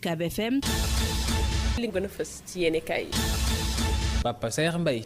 UCAB FM. li gën a fës ci yéenekaay yi. Papa Saer Mbaye.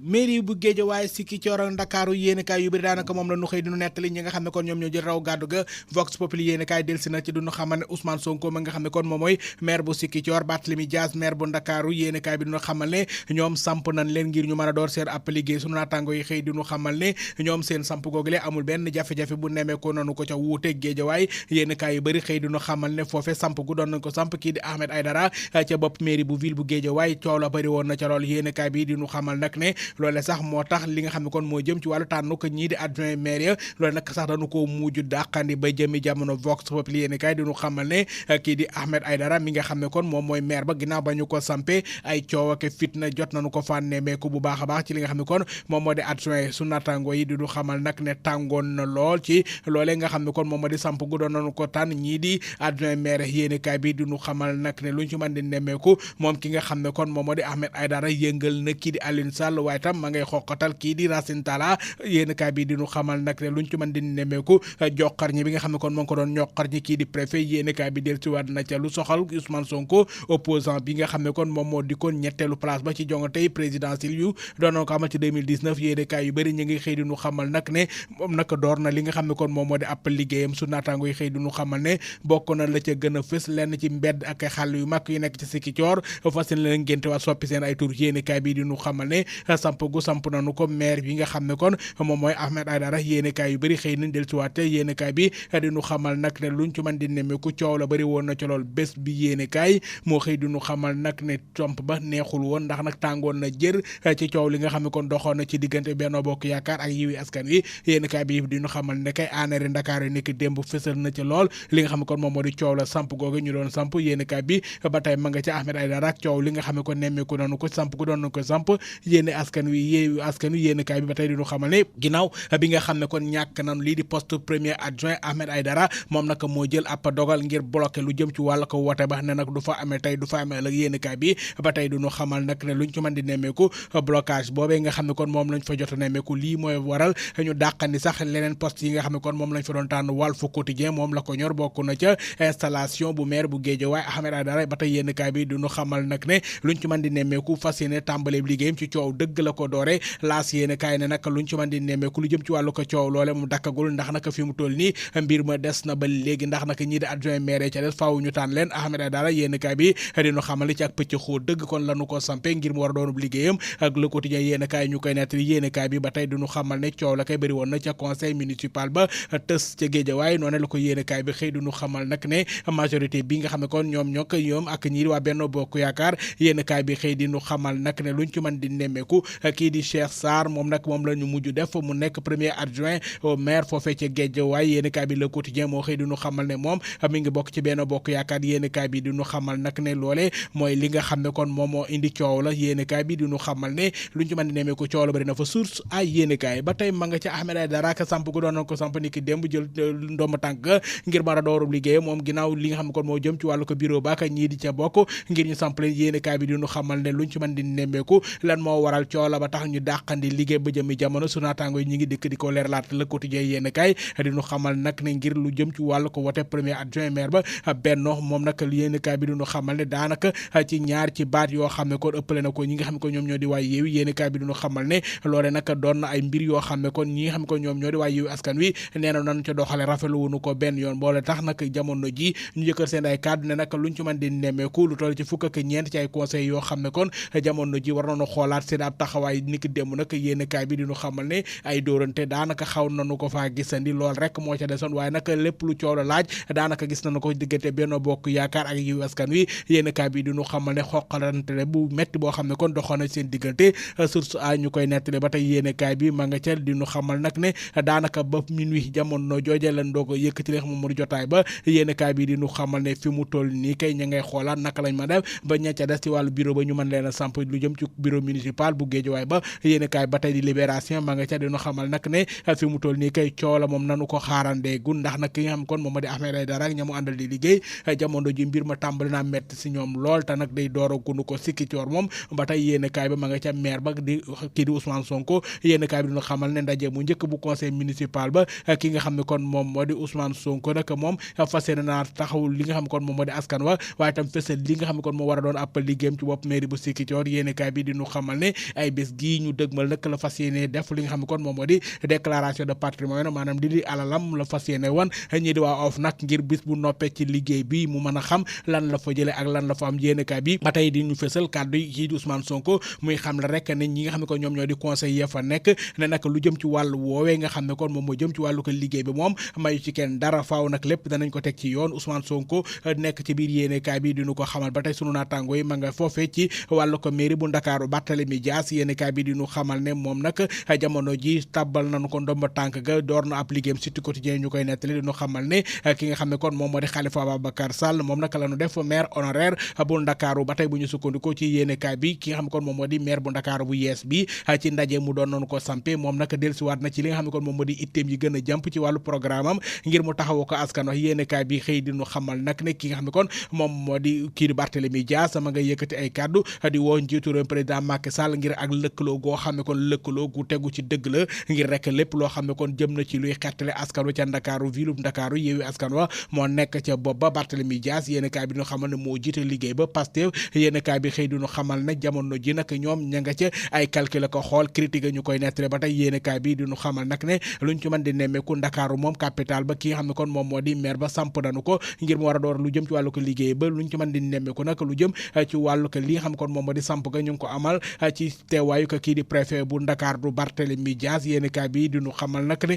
mairie bu Guédiawaye Ziguinchor ak Ndakaaru yéenekaay yu bëri daanaka moom la ñu xëy di ñu nettali ñi nga xam ne kon ñoom ñoo jël raw gàddu ga Vox Populi yéenekaay delsi na ci duñu xamal ne Ousmane Sonko ma nga xam ne kon moom mooy maire bu Ziguinchor Barthélémy Dias maire bu Ndakaaru yéenekaay bi duñu xamal ne ñoom samp nañ leen ngir ñu mën a door seen ab liggéey sunu naataango yi xëy di ñu xamal ne ñoom seen samp googule amul benn jafe-jafe bu nemmeekoo nanu ko ca wuute Guédiawaye yéenekaay yu bëri xëy di ñu xamal ne foofe samp gu doon nañ ko samp kii di Ahmed Aïdara ca bopp mairie bu ville bu Guédiawaye coow la bëri woon na ca lool yéenekaay bi di ñu xamal nag ne loole sax moo tax li nga xam ne kon moo jëm ci wàllu tànn ko ñii di adjoint maire ya loolu nag sax dañu ko mujj dàqandi ba jëmi jamono Vox Populi yéen kay diñu xamal ne kii di Ahmed Aïdara mi nga xam ne kon moom mooy maire ba ginnaaw ba ñu ko sampe ay coow ak fitna jot nañu ko fa nemmeeku bu baax a baax ci li nga xam ne kon moom moo di adjoint su natango yi diñu xamal nag ne tàngoon na lool ci loolee nga xam ne kon moom moo di samp gu doon nañu ko tànn ñii di adjoint maire yéen kay bi diñu xamal nag ne luñ ci mën di nemmeeku moom ki nga xam ne kon moom moo di Ahmed Aïdara yëngal na kii di Alioune Sall waaye tam ma ngay xoqatal kii di Racine Talla yéen kaay bi diñu xamal nag ne luñ ci mën di nemmeeku joxar ñi bi nga xam ne kon moo ngi ko doon ñoqar ñi kii di préfet yéen kaay bi del ci waat na ca lu soxal Ousmane Sonko opposant bi nga xam ne kon moom moo di kon ñetteelu place ba ci jongante présidentielle yu doonoon ko amal ci 2019 yéen kaay yu bëri ñu ngi xëy diñu xamal nag ne moom nag door na li nga xam ne kon moom moo di ab liggéeyam su naataango yi xëy diñu xamal ne bokk na la ca gën a fës lenn ci mbedd ak xàll yu mag yu nekk ci Ziguinchor fas yéene leen ngénte waat soppi seen ay tur yéen kaay bi diñu xamal ne samp nanu ko maire bi nga xam ne kon moom mooy Ahmed Aïdara yéenekaay yu bëri xëy nañ del siwaate yéenekaay bi diñu xamal nag ne luñ ci mën di nemmeeku coow la bëri woon na ci lool bés bi yéenekaay moo xëy diñu xamal nag ne tomp ba neexul woon ndax nag tàngoon na jër ci coow li nga xam ne kon doxoon na ci diggante Benno Bokk Yaakaar ak Yewwi Askan Wi yéenekaay bi diñu xamal ne kay ANR Ndakaar yi nekk démb fësal na ci lool li nga xam ne kon moom moo di coow la samp googu ñu doon samp yéenekaay bi ba tey ma nga ci Ahmed Aïdara ak coow li nga xam ne kon nemmeeku nanu ko samp gu doon na ko samp yéene askan wi askan wi yéen kaay bi ba tey diñu xamal ne ginnaaw bi nga xam ne kon ñàkk nañu lii di poste premier adjoint Ahmed Aïdara moom nag moo jël ab dogal ngir bloqué lu jëm ci wàll ko wote ba ne nag du fa amee tey du fa amee ëllëg yéen kaay bi ba tey diñu xamal nag ne luñ ci mën di nemmeeku blocage boobee nga xam ne kon moom lañ fa jot a nemmeeku lii mooy waral ñu dàqandi sax leneen poste yi nga xam ne kon moom lañ fa doon tànn Walf Quotidien moom la ko ñor bokk na ca installation bu maire bu Guédiawaye Ahmed Aïdara ba tey yéen kaay bi diñu xamal nag ne luñ ci mën di nemmeeku fas yéene tàmbale liggéeyam ci coow dëgg la ko doore laas yéen kaay ne nag luñ ci mën di nemmeeku lu jëm ci wàllu ko coow loole mu dakkagul ndax nag fi mu toll nii mbir ma des na ba léegi ndax nag ñii di adjoint maire ca des faaw ñu tànn leen Ahmed Aïdara yéen kaay bi dinu xamali ci ak pëcc xóo dëgg kon lañu ko sampe ngir mu war a doonub liggéeyam ak Le Quotidien yéen kaay ñu koy nettali yéen kaay bi ba tey diñu xamal ne coow la kay bëri woon na ca conseil municipal ba tës ca Guédiawaye noonu la ko yéen kaay bi xëy diñu xamal nag ne majorité bi nga xam ne kon ñoom ak ñii waa Benno Bokk Yaakaar yéen kaay bi xëy diñu xamal nag ne luñ ci mën di nemmeeku kii di Cheikh Sarr moom nag moom la ñu mujj def mu nekk premier adjoint au maire foofee ca Guédiawaye yéen kaay bi Le Quotidien moo xëy diñu xamal ne moom mi ngi bokk ci Benno Bokk Yaakaar yéen kaay bi diñu xamal nag ne loole mooy li nga xam ne kon moom moo indi coow la yéen kaay bi diñu xamal ne luñ ci mën di nemmeeku coow la bari na fa source ay yéen kaay ba tey ma nga ca Ahmed Aïdara ka samp gu doon na ko samp ni ki démb jël ndomba tànk ngir mën a doorub liggéey moom ginnaaw li nga xam ne kon moo jëm ci wàllu ko bureau ba ka ñii di ca bokk ngir ñu samp leen yéen kaay bi diñu xamal ne luñ ci mën di nemmeeku lan moo waral coow la ba tax ñu dàqandi liggéey ba jëmi jamono su naataango yi ñi ngi dikk di ko leerlaat Le Quotidien yéen kaay diñu xamal nag ne ngir lu jëm ci wàllu ko wote premier adjoint maire ba Benno moom nag yéen kaay bi diñu xamal ne daanaka ci ñaar ci baat yoo xam ne kon ëppale na ko ñi nga xam ne ko ñoom ñoo di waay Yewwi yéen kaay bi diñu xamal ne loole nag doon na ay mbir yoo xam ne kon ñi nga xam ne ko ñoom ñoo di waay Yewwi Askan Wi nee na nañu ca doxale rafetlu wuñu ko benn yoon boole tax nag jamono ji ñu jëkkër seen ay kàddu ne nag luñ ci mën di nemmeeku lu toll ci fukk ak ñeent ci ay conseil yoo xam ne kon jamono ji war nañu xoolaat seen ab taxawaay niki démb nag yéen kaay bi diñu xamal ne ay dóorante daanaka xaw nañu ko faa gisandi lool rek moo ca desoon waaye nag lépp lu coow la laaj daanaka gis nañu ko diggante Benno Bokk Yaakaar ak Yewwi Askan Wi yéen kaay bi diñu xamal ne xoqalante bu metti boo xam ne kon doxoon na seen diggante source a ñu koy nettali ba tey yéen kaay bi ma nga ca diñu xamal nag ne daanaka ba minuit jamono jooje lañ doog a yëkkati leex moom mu jotaay ba yéen kaay bi diñu xamal ne fi mu toll nii kay ña ngay xoolaat naka lañ ma def ba ña ca des ci wàllu bureau ba ñu mën leen a samp lu jëm ci bureau municipal bu Guédiawaye ba yéen kaay ba tey di Libération ma nga ca dinu xamal nag ne fi mu toll nii kay coow la moom nanu ko xaarandeegul ndax nag ki nga xam kon moom ma di Ahmed Aïdara ak ñamu àndal di liggéey jamono ji mbir ma tàmbali naa metti si ñoom lool te nag day door a gunu ko Sikicoor moom ba tey yéen kaay ba ma nga ca maire ba di kii di Ousmane Sonko yéen kaay bi dinu xamal ne ndaje mu njëkk bu conseil municipal ba ki nga xam ne kon moom moo di Ousmane Sonko nag moom fas yéene naa taxawul li nga xam kon moom moo di askan wa waaye tam fësal li nga xam ne kon moo war a doon ab liggéeyam ci bopp mairie bu Sikicoor yéen kaay bi dinu xamal ne ay bés gii ñu dëgmal nag la fas yéene def li nga xam ne kon moom moo di déclaration de patrimoine maanaam di alalam la fas yéene wan ñi di waa OFNAC ngir bis bu noppee ci liggéey bi mu mën a xam lan la fa jëlee ak lan la fa am yéen kaay bi ba tey di ñu fësal kàddu yi kii di Ousmane Sonko muy xam la rek ne ñi nga xam ne kon ñoom ñoo di conseil ya fa nekk ne nag lu jëm ci wàllu woowee nga xam ne kon moom moo jëm ci wàllu ko liggéey bi moom mayu ci kenn dara faaw nag lépp danañ ko teg ci yoon Ousmane Sonko nekk ci biir yéene kaay bi diñu ko xamal ba tey sunu naataango yi ma nga foofee ci wàllu ko mairie bu Ndakaaru Barthélémy Dias yéene kaay bi diñu xamal ne moom nag jamono ji tabbal nañu ko ndomba tànk ga door na ab liggéeyam Sud Quotidien ñu koy nettali diñu xamal ne ki nga xam ne kon moom moo di Khalifa Ababacar Sall moom nag la ñu def maire honoraire bu Ndakaaru ba tey bu ñu sukkandikoo ci yéene kaay bi ki nga xam ne kon moom moo di maire bu Ndakaaru bu yees bi ci ndaje mu doon noonu ko sampe moom nag dellusiwaat na ci li nga xam ne kon moom moo di itteem yi gën a jàmp ci wàllu programme am ngir mu taxawoo ko askan wax yéene kaay bi xëy di ñu xamal nag ne ki nga xam ne kon moom moo di kii di Barthélémy Dias ma nga yëkkati ay kàddu di woo njiitu réew président Macky Sall ngir ak lëkkaloo goo xam ne kon lëkkaloo gu tegu ci dëgg la ngir rek lépp loo xam ne kon jëm na ci luy xettale askan wa ca Ndakaaru ville bu Ndakaaru Yewwi Askan Wa moo nekk ca bopp ba Barthélémy Dias yéene kaay bi ñu xamal ne moo jiite liggéey ba Pastef yéene kaay bi xëy di ñu xamal ne jamono ji nag ñoom ña nga ca ay calcul ko xool critique ñu koy nettale ba tey yéene kaay bi di ñu xamal nag ne luñ ci mën di nemmeeku Ndakaaru moom capital ba ki nga xam ne kon moom moo di maire ba samp nañu ko ngir mu war a door lu jëm ci wàllu ko liggéey ba luñ ci mën di nemmeeku nag lu jëm ci wàllu ko li nga xam ne kon moom moo di samp ga ñu ngi ko amal ci teewaayu ko kii di préfet bu Ndakaar du Barthélémy Dias yéene kaay bi di ñu xamal nag ne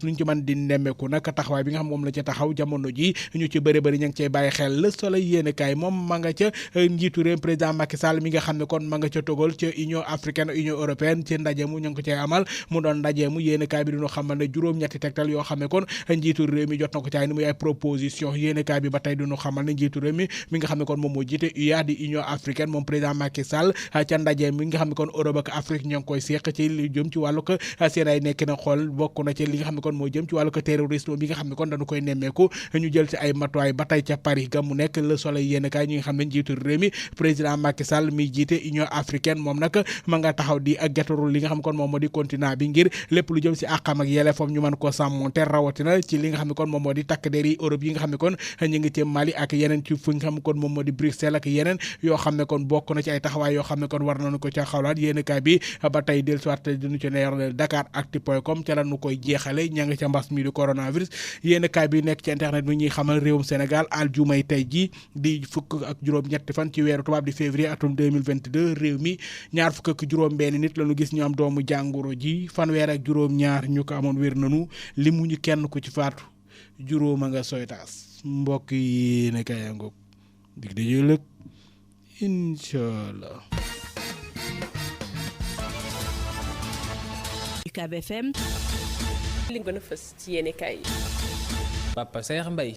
luñ ci mën di nemmeeku nag taxawaay bi nga xam moom la ca taxaw jamono ji ñu ci bëri bëri ña ngi cey bàyyi xel Le Soleil yéene kaay moom ma nga ca njiitu réew président Macky Sall mi nga xam ne kon ma nga ca togal ca Union africaine Union européenne ci ndaje mu ñu ngi ko cay amal mu doon ndaje mu yéene kaay bi di ñu xamal ne juróom-ñetti tegtal yoo xam ne kon njiitu réew mi jot na ko caay ni muy ay proposition yéene kaay bi ba tey duñu xamal ne njiitu réew mi nga xam ne kon moom moo jiite UA di Union africaine moom président Macky Sall ca ndaje mi nga xam ne kon Europe ak Afrique ñoo ngi koy seq ci li jëm ci wàllu ko seen ay nekk na xool bokk na ci li nga xam ne kon moo jëm ci wàllu ko terrorisme bi nga xam ne kon dañu koy nemmeeku ñu jël ci ay matuwaay ba tey ca Paris ga mu nekk Le Soleil yéene kaay ñi nga xam ne njiitu réew mi président Macky Sall mi jiite Union africaine moom nag ma nga taxaw di ak getaru li nga xam ne kon moom moo di continent bi ngir lépp lu jëm si àqam ak yelleefam ñu mën ko sàmmonte rawatina ci li nga xam ne kon moom moo di takk der yi Europe yi nga xam ne kon ñu ngi ci Mali ak yeneen ci fu nga xam ne kon moom moo di Bruxelles ak yeneen yoo xam ne kon bokk na ci ay taxawaay yoo xam ne kon war nañu ko ca xawlaat yéen kaay bi ba tey del soit diñu ci neer Dakaractu.com ca la ñu koy jeexale ña nga ca mbas mi di coronavirus yéen kaay bi nekk ci internet bi ñuy xamal réewum Sénégal aljumay tey ji di fukk ak juróom-ñetti fan ci weeru tubaab di février atum 2022 réew mi ñaar fukk ak juróom benn nit la ñu gis ñu am doomu jàngoro ji fanweer ak juróom-ñaar ñu ko amoon wér nanu limu ñu kenn ku ci faatu juróoma nga soytaas mbokk yi ne kay ngoog dig dañuy lëg inshallah. UCAB FM li gën a fës ci yéene kaay Papa Saer Mbaye